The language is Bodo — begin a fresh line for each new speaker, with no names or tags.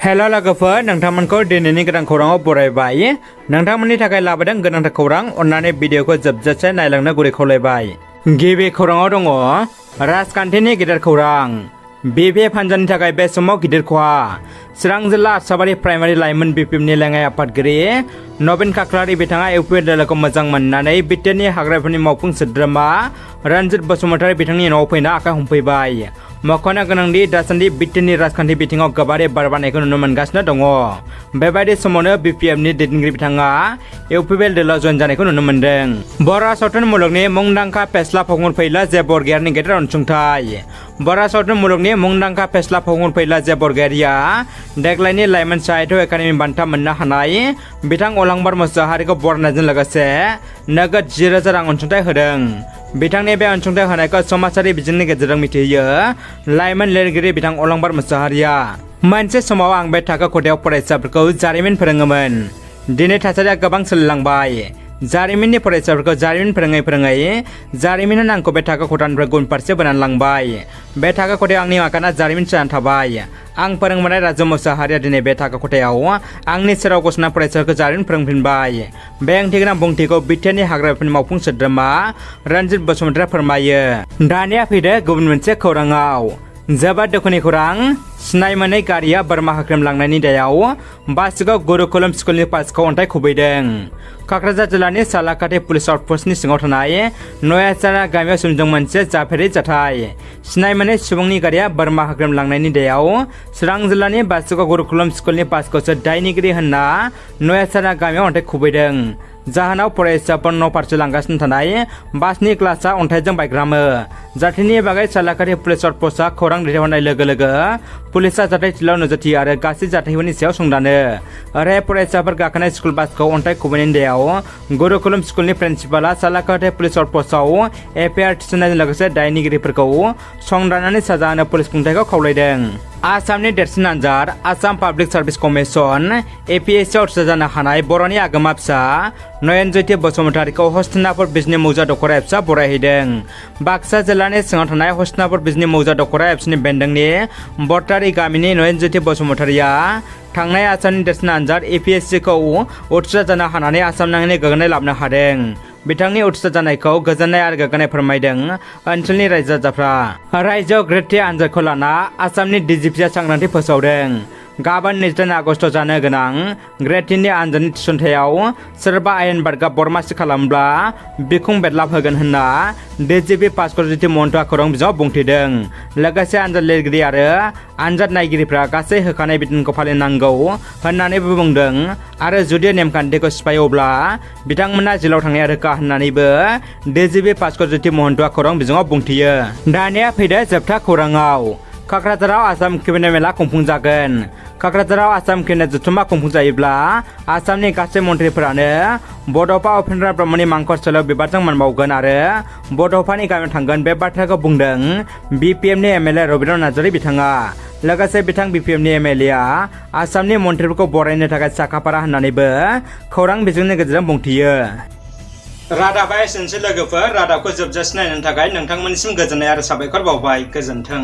हेलो लोगोफोर नोंथांमोनखौ दिनैनि गोदान खौराङाव बरायबाय। नोंथांमोननि थाखाय लाबोदों गोनांथार खौरां, अन्नानै भिडिअखौ जोबजासे नायलांनो गुरै खावलायबाय। गिबि खौराङाव दङ राजखान्थिनि गिदिर खौरां। BPF हान्जानि थाखाय बे समाव गिदिर खहा। चिरां जिल्ला आसाबारि प्राइमारि लाइमोन BPFनि लेङाइ आफादगिरि नबिन काक्लारि बिथाङा UPN दोलोखौ मोजां मोननानै बिटिआरनि हाग्राफोरनि मावफुं सोद्रोमा रन्जित बसुमतारी बिथांनि न'आव फैना आखाइ हमफैबाय। मख'नो गोनांदि दासान्दि बिटिआरनि राजखान्थि बिथिङाव गोबारै बारबारनायखौ नुनो मोनगासिनो दङ। बेबायदि समावनो BPFनि दैदेनगिरि बिथाङा UPN दोलोआव जयेन जानायखौ नुनो मोन्दों। बर' सावथुन मुलुगनि मुंदांखा फेस्ला फावखुंगुर फैला जे बरगयारिनि गेदेर अनसुंथाइ। बर' सावथुन मुलुगनि मुंदांखा फेस्ला फावखुंगुर फैला जे बरगयारिया देग्लायनि लाइमोन साहित्य एकाडेमि बान्था मोननो हानाय बिथां अलंबार मोसाहारिखौ बरायनायजों लोगोसे नोगोद 10,000 रां अनसुंथाइ होदों। बिथांनि बे अनसुंथाइ होनायखौ समाजारि बिजोंनि गेजेरजों मिथिहोयो लाइमोन लिरगिरि बिथां अलंबार मोसाहारिया। मोनसे समाव आं बे थाखो खथायाव फरायसाफोरखौ जारिमिन फोरोङोमोन। दिनै थासारिया गोबां सोलायलांबाय। जारिमिननि फरायसाफोरखौ जारिमिन फोरोङै जारिमिनानो आंखौ बे थाखो खथानिफ्राय गुबुन फारसे बोनानै लांबाय। बे थाखो खथायाव आंनि आगाना जारिमिन जानानै थाबाय। आं फोरोंबोनाय राजु मोसाहारिया दिनै बे थाखो खथायाव आंनि सेराव गसंना फरायसाफोरखौ जारिमिन फोरोंफिनबाय। बे ओंथिगोनां बुंथिखौ बिटिआरनि हाग्राफोरनि मावफुं सोद्रोमा रन्जित बसुमतारीया फोरमायो। दानिया फैदो गुबुन मोनसे खौराङाव। जोबोद दुखुनि खौरां। सिनाय मोनै गारिया बोरमा होख्रेमलांनायनि दायाव बासुगाव गुरुकुलम स्कुलनि पासखौ अन्थाइ खुबैदों। क'क्राझार जिल्लानि सालाकाथि पुलिस आउटपस्टनि सिङाव थानाय नयासारा गामियाव सोमजिदों मोनसे जाफेरै जाथाय। सिनाय मोनै सुबुंनि गारिया बोरमा होख्रेमलांनायनि दायाव चिरां जिल्लानि बासुगाव गुरुकुलम स्कुलनि पासखौसो दायनिगिरि होनना नयासारा गामियाव अन्थाइ खुबैदों। जाहोनाव फरायसाफोर न' फारसे लांगासिनो थानाय बासनि क्लासआ अन्थाइजों बायग्रामो। जाथायनि बागै सालाकाथि पुलिस आउटपस्टआ खौरां दैथायहरनाय लोगो लोगो पुलिसआ जाथायथिलियाव नोजोर होयो आरो गासै जाथायफोरनि सायाव संदानो। ओरै फरायसाफोर गाखोनाय स्कुल बासखौ अन्थाइ खुबैनायनि दायाव गुरुकुलम स्कुलनि प्रिन्सिपालआ सालाकाथि पुलिस आउटपस्टआव FIR थिसननायजों लोगोसे दायनिगिरिफोरखौ संदाननानै साजा होनो पुलिस खुंथायखौ खावलायदों। आसामनि देरसिन आनजाद Assam public service commission APSC आव उथ्रिसार जानो हानाय बर'नि आगोमा फिसा नयन ज्योति बसुमतारीखौ हस्तिनापुर बिजनी मौजा दख'रा एबसुआ बरायहैदों। बाक्सा जिल्लानि सिङाव थानाय हस्तिनापुर बिजनी मौजा दख'रा एबसुनि बेन्दोंनि बरतारी गामिनि नयन ज्योति बसुमतारीया थांनाय आसामनि देरसिन आनजाद APSC खौ उथ्रिसार जानो हानानै आसाम नाङैनो गोग्गानाय लाबोनो हादों। बिथांनि उथ्रिसार जानायखौ गोजोननाय आरो गोग्गानाय फोरमायदों ओनसोलनि रायजो राजाफ्रा। रायजोआव ग्रेड 3 आनजादखौ लाना आसामनि DGPआ सांग्रांथि फोसावदों। गाबोन 28 आगस्ट जानो गोनां ग्रेड 3 नि आनजादनि थिसनथायाव सोरबा आयेन बारगा बरमासि खालामब्ला बिखुं बेदलाब होगोन होनना DGP भास्कर ज्योति महन्तआ खौरां बिजोङाव बुंथिदों। लोगोसे आनजाद लिरगिरि आरो आनजाद नायगिरिफ्रा गासै होखानाय बिथोनखौ फालिनांगौ होननानैबो बुंदों आरो जुदि नेमखान्थिखौ सिफायो अब्ला बिथांमोना जेलाव थांनाया रोखा होननानैबो DGP भास्कर ज्योति महन्तआ खौरां बिजोङाव बुंथियो। दानिया फैदो जोबथा खौराङाव। क'क्राझाराव आसाम केबिनेट मेला खुंफुंजागोन। क'क्राझाराव आसाम केबिनेट जथुम्मा खुंफुंजायोब्ला आसामनि गासै मन्थ्रिफोरानो बड'फा उपेन्द्र ब्रह्मनि मांखर सोलायाव बिबारजों मान बावगोन आरो बड'फानि गामियाव थांगोन। बे बाथ्राखौ बुंदों BPFनि MLA रबिन्द्र नार्जारी बिथाङा। लोगोसे बिथां BPFनि MLAआ आसामनि मन्थ्रिफोरखौ बरायनो थाखाय साखाफारा होननानैबो खौरां बिजोंनि गेजेरजों बुंथियो। रादाबा एसेनोसै लोगोफोर। रादाबखौ जोबजासिम नायनो थाखाय नोंथांमोननिसिम गोजोननाय आरो साबायखर बावबाय। गोजोन्थों।